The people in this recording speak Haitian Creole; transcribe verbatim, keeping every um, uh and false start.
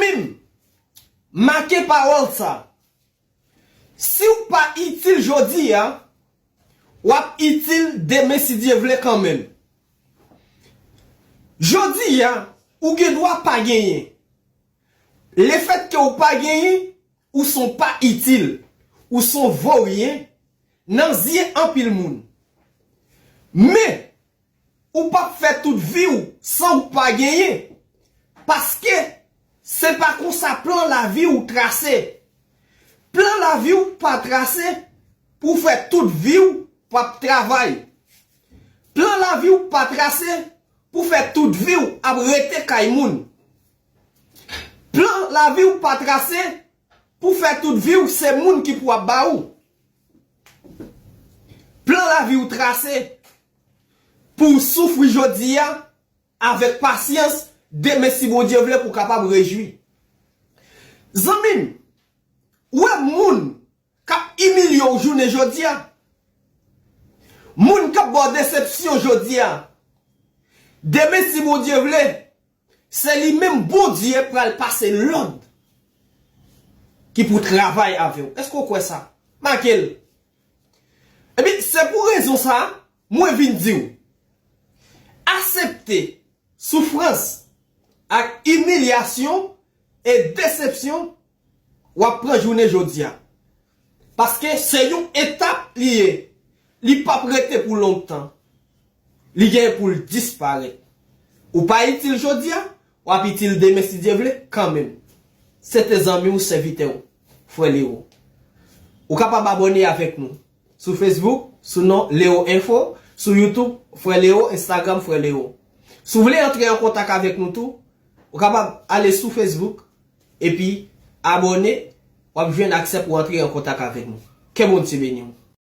Zanmi m, make pawòl sa. Si w pa itil jodi a, w ap itil demen si Dye vle kanmenm. Jodi a, ou gen dwa pa genyen. Lefètke w pa genyen, ou s on pa itil, ou s on voryen nan zye anpil moun. Men, ou p ap fè tout vi w san w pa genyen, paske se pa konsa plan lavi w trase. Plan lavi w pa trase pou w fè tout vi w p ap travay. Plan lavi w pa trase pou w fè tout vi w ap rete kay moun. Plan lavi w pa trase pou w fè tout vi w se moun ki pou ap ba ou. Plan lavi w trase pou w soufri jodi a avèk pasyans, demen si Bondye vle pou w kapab rejwi. Zanmi m, ou wè moun k ap imilye w jounen jodi a, moun k ap ba w desepsyon jodi a, demen si Bondye vle, se li menm Bondye pral pase lòd ki pou travay avè w. Èske w kwè sa? Make l. Epi, se pou rezon sa a, mwen vin di w, asepte soufrans ak imilyasyon e desepsyon w ap pran jounen jodi a. Paske se yon etap li ye. Li p ap rete pou lontan. Li gen pou l disparèt. Ou pa itil jodi a, w ap itil demen si Dye vle, kanmenm. Se te zanmi w, sèvitè w, frè Leo. Ou kapab abòne avèk nou sou Facebook, sou non Leo Info, sou YouTube, frè Leo, Instagram, frè Leo. Si w vle antre an kontak avèk nou tou, ou kapab ale sou Facebook, epi abòne, w ap jwenn aksè pou antre an kontak avèk nou. Ke Bondye beni w.